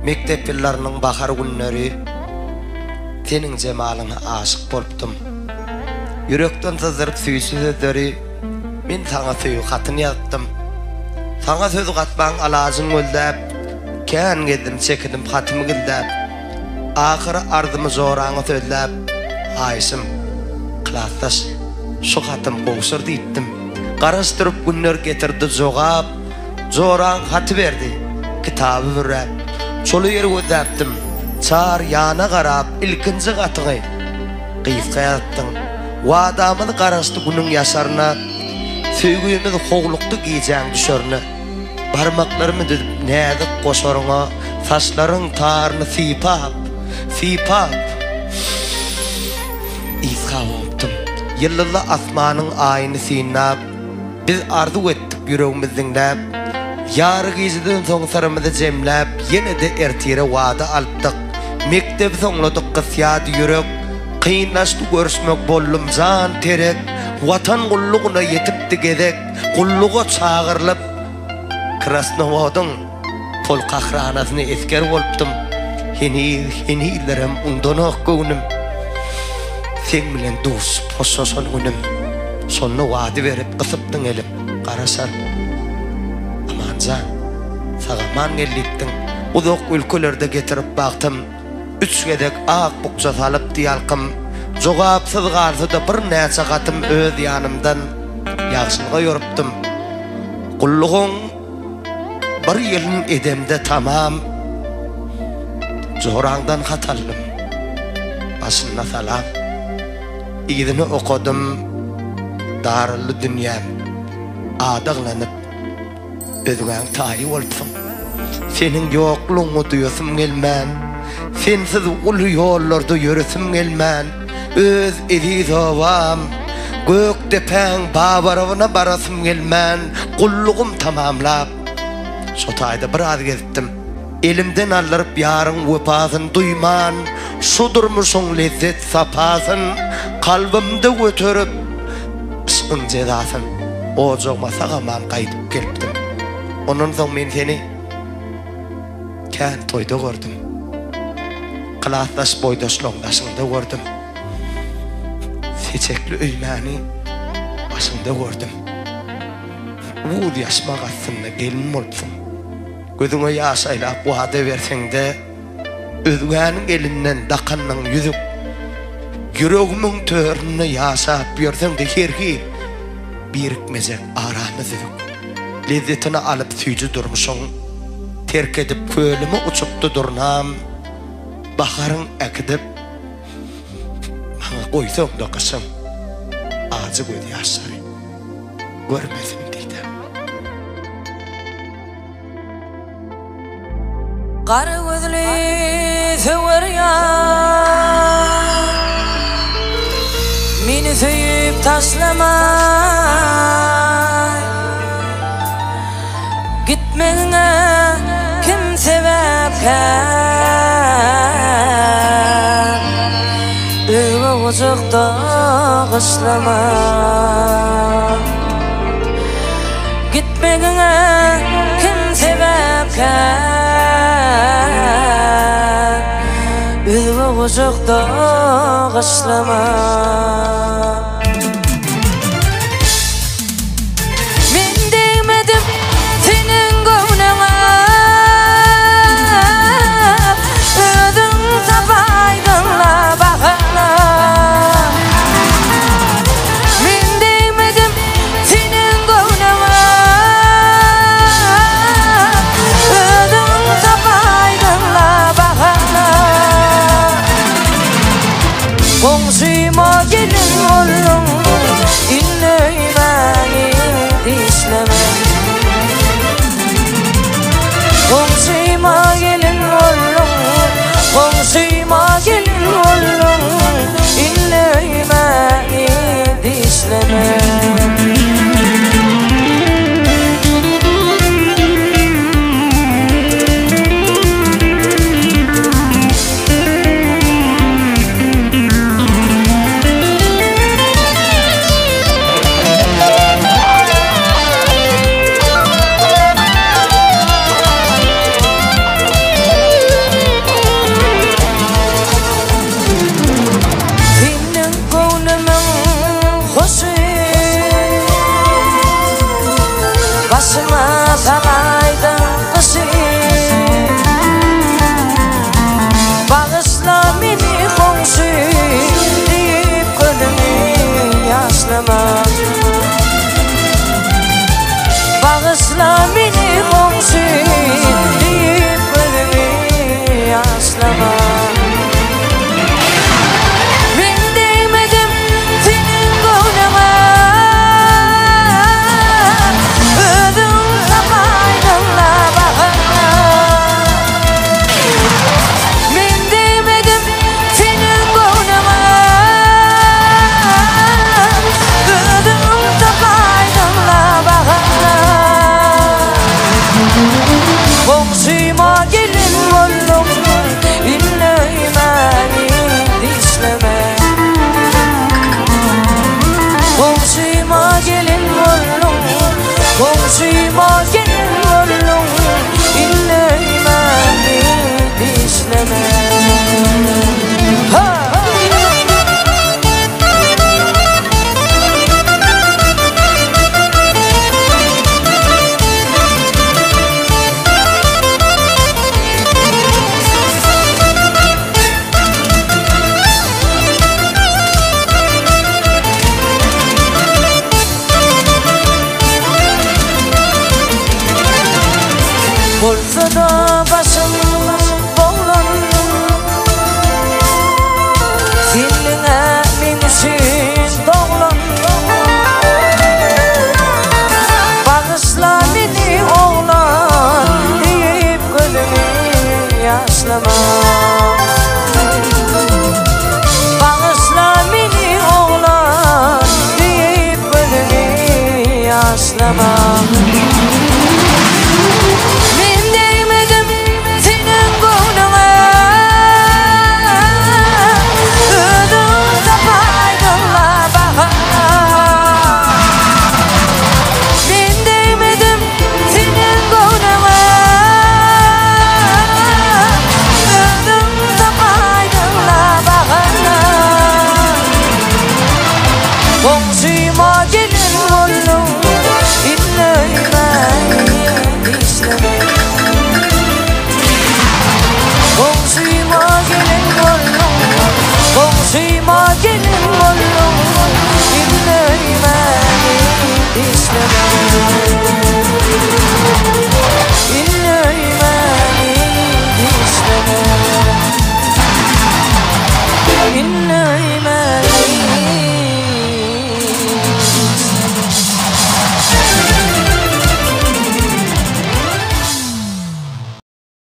Mekdep ýyllarynyň bahar günleri Seniň jemalyňa aşyk bolupdym. Ýürekden syzdyryp süýji sözleri Men saňa söýgi hatyny ýazypdym. Saňa söz gatmaň alajyn gözläp, Kän gezdim, çekindim hatymy gizläp. Ahyry arzymy joraňa sözläp, Haýyşym, klasdaş, şu hatym gowşur diýipdim. Garaşdyryp günler getirdi jogap, Joraň haty berdi, kitaby büräp. Çola ýer gözläpdim, çar ýana garap, Ilkinji hatyňy gysga ýazypdyň. Wadamyz garaşdy günüň ýaşaryna, Söýgimiz howlukdy gijäň düşerine. Barmaklarymy düzüp näzik goşaryňa, Saçlaryň taryny sypap, sypap, Ysgap oňupdym. Ýyldyzly asmanyň aýyny synlap, Biz arzuw etdik ýüregimiz diňläp. Ýary gijeden soň syrymyzy jemläp, Ýene-de ertire wada alypdyk. Mekdebi soňladyk gysýardy ýürek, Kynlaşdy görüşmek boldum jan terek, Watan gullugyna ýetipdi gezek, Gulluga çagyrylyp, Krasnowodyň polk ahranasyna esger bolupdym. Heniz, henizlerem undanok göwnüm, Seň bilen duşup hoşlaşan günüm. Şonda wada berip gysypdyň elim, Garaşar. Amanjan, sag-aman gel diýipdiň. Uzak ülkelerde getirip bagtym. Üç gezek ak bukja salypdy ýalkym. Jogapsyz galsa-da birnäçe hatym öz ýanymdan ýagşylyga ýorupdym. Gullugyň bir ýylyn edemde tamam, Joraňdan hat aldym. Başynda salam. Yzyny okadym, daraldy dünýäm. Adaglanyp. Özgäň taýy bolupsyň. Seniň ýoklugyňy duýasym gelmän, Sensiz uly ýollarda ýöresim gelmän, Öz eziz obam, Gökdepäň Babarabyna barasym gelmän, Gullugym tamamlap, şo taýda biraz gezipdim. Elimden aldyryp ýaryň wepasyn duýman, Şu durmuşyň lezzet-sapasyn kalbymda göterip, Yşkyň jezasyn ojagyma sag-aman gaýdyp gelipdim. Ondan soň men seni kän toýda gördüm. Klasdaş boýdaşlaň daşyňda gördüm. Seçekli öýmäni başyňda gördüm. Buz ýaşmak astynda gelin bolupsyň. Gözüňe ýaş aýlap wada berseň-de, Özgäniň elinden dakanyň ýüzük. Ýüregimiň töründe ýaşap ýörseň-de hergiz Birikmejek aramyz üzük. Lezzetini alyp süýji durmuşyň, Terk edip kölümi uçupdy durnam. Baharyň äkidip, maňa goýsaň-da gyşyň Ajy gözýaşlary görmesin didem. Gara gözli söwer ýar Meni söýüp taşlamaý Gitmegiňe kim sebäpkär Özge gujakda gyşlama. Gitmegiňe kim sebäpkär Özge gujakda gyşlama. Men degmedim seniň göwnüňe Özüň tapaýdyň-la bahana. Men degmedim seniň göwnüňe Özüň tapaýdyň-la bahana. Goňşyma gelin bolduň Indi öýmäni dişleme Goňşyma gelin bolduň Goňşyma gelin bolduň Indi öýmäni dişleme. Suwda başym boglan. Senliňe meň üçin doglan. Bagyşla meni oglan diýip gözüňi ýaşlama. Bagyşla meni oglan diýip gözüňi ýaşlama. Men degmedim seniň göwnüňe. Özüň tapaýdyň-la baha. Men degmedim seniň göwnüňe. Özüň tapaýdyň-la bahana. Goňşyma gelin bolduň, indi öýüme işleme. Goňşyma gelin bolduň, goňşyma gelin bolduň, indi öýüme işleme.